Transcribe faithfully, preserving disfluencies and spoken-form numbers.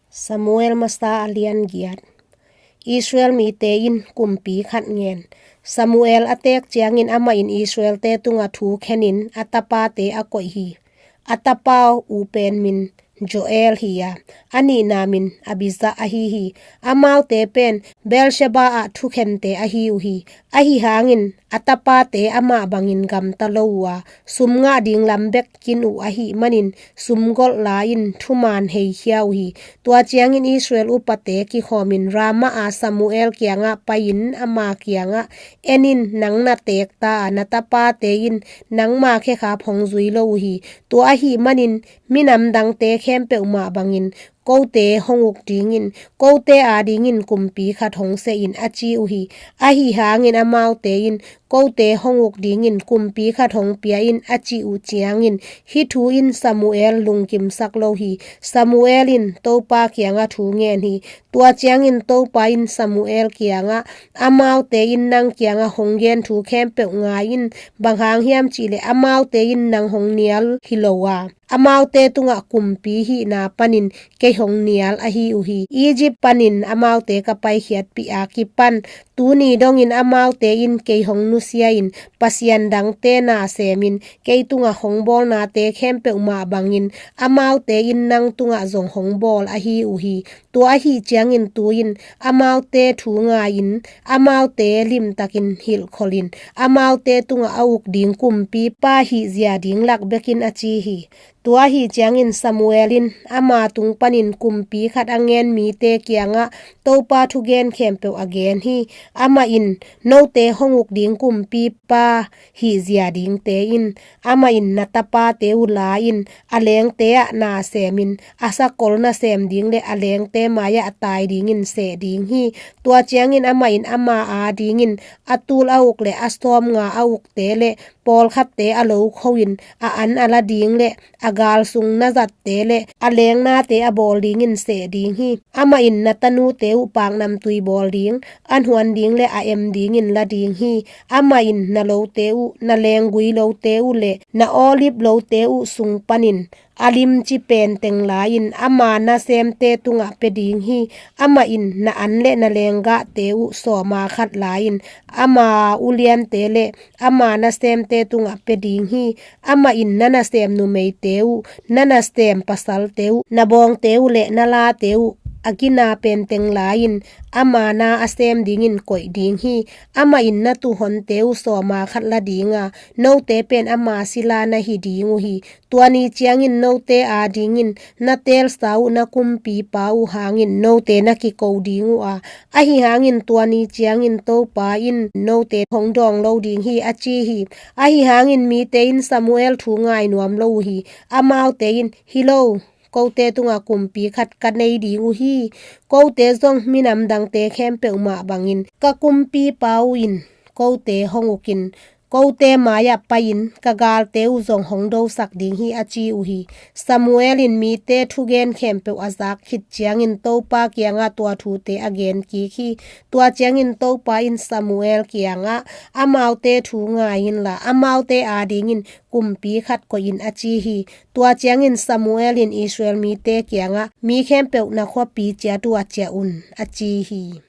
Samuel masa a lian giat. Israel mite in kumpi khat ngen. Samuel a teek ciangin amah in Israelte tungah thu khenin a tapate a koih hi. A tapa uh pen min Joel hi a, a nihna min Abijah ahi hi. Amaute pen Beersheba ah thukhente ahi uh hi. Ahi hangin a tapate amah bangin gamta lo uh a, sum ngah ding lam bek kin uh ahih manin sumgolh la-in thuman heikhia uh hi. Tua ciangin Israel upate kikhawmin Ramah a Samuel kiangah pai-in ama kiangah, "En in, nang na teek ta a, na tapate in nangma khekhap hong zui lo uh hi. Tua ahih manin minam dangte khempeuh mah bangin kote hong uk dingin, kote adingin kumpi khat hong seh in," a ci uh hi. Ahi hangin amaute in, "Kote hong uk dingin kumpi khat hong pia in," a cih uh ciangin hih thu in Samuel lungkimsak lo hi. Samuel in Topa kiangah thu ngen hi. Tua ciangin Topa in Samuel kiangah, "Amaute in nang kiangah hong gen thu khempeuh ngai in, bang hang hiam cihleh amaute in nang hong nial hi lo a, amaute tungah kumpi hihna panin kei hong nial ahi uh hi. Egypt panin amaute ka paikhiatpih a kipan tuni dongin amaute in kei hong nusia in, pasian dangte na semin kei tungah hong bawlnate khempeuh mah bangin amaute in nang tungah zong hong bawl ahi uh hi. Tua ahih ciangin tu-in amaute thu ngai-in, amaute limtakin hilhkholh in, amaute tungah a uk ding kumpipa hihzia ding lak bek in," a ci hi. Tua ahih ciangin Samuel in ama tung panin kumpi khat a ngen mite kiangah Topa thugen khempeuh a gen hi. Amah in, "Note hong uk ding kumpipa hihzia dingte in, amah in na tapate uh la-in a lengte ah na semin, a sakol nasem ding le a lengte mai-ah a tai dingin seh ding hi. Tua ciangin amah in ama adingin a tul a uk le a sawmnga a ukte le pawlkhatte a lo kho-in, a an a la ding le a gal sung nazatte le a lengnate a bawl dingin seh ding hi. Amah in na tanute uh paknamtui bawl ding, an huan ding le a em dingin la ding hi. Amah in na lote uh, na lenggui lote uh le na olive lote uh sung panin a limci pen teng la-in ama nasemte tungah pia ding hi. Amah in na an le na lenggahte uh sawma khat la-in ama uliante le ama nasemte tungah pia ding hi. Amah in na nasem numeite uh, na nasem pasalte uh, na bawngte uh le na late uh a gina pen teng la-in ama na a sem dingin koih ding hi. Amah in na tuuhonte uh sawma khat la ding a, note pen ama sila na hi ding uh hi. Tua ni ciangin note adingin na teelsa uh na kumpipa uh hangin note na kiko ding uh a, ahi hangin tua ni ciangin Topa in note hong dawng lo ding hi," a ci hi. Ahi hangin mite in Samuel thu ngai nuam lo uh hi. Amaute in, "Hi lo, kote tungah kumpi khat ka nei ding uh hi. Kote zong minam dangte khempeuh mah bangin ka kumpipa uh in kote hong ukin, kote mai-ah pai-in ka galte uh zong hong dosak ding hi," a ci uh hi. Samuel in mite thugen khempeuh a zak khit ciangin Topa kiangah tua thute a gen kik hi. Tua ciangin Topa in Samuel kiangah, "Amaute thu ngai inla, amaute adingin kumpi khat koih in," a ci hi. Tua ciangin Samuel in Israel mite kiangah, "Mi khempeuh na khuapi ciat uh ah ciah un," a ci hi.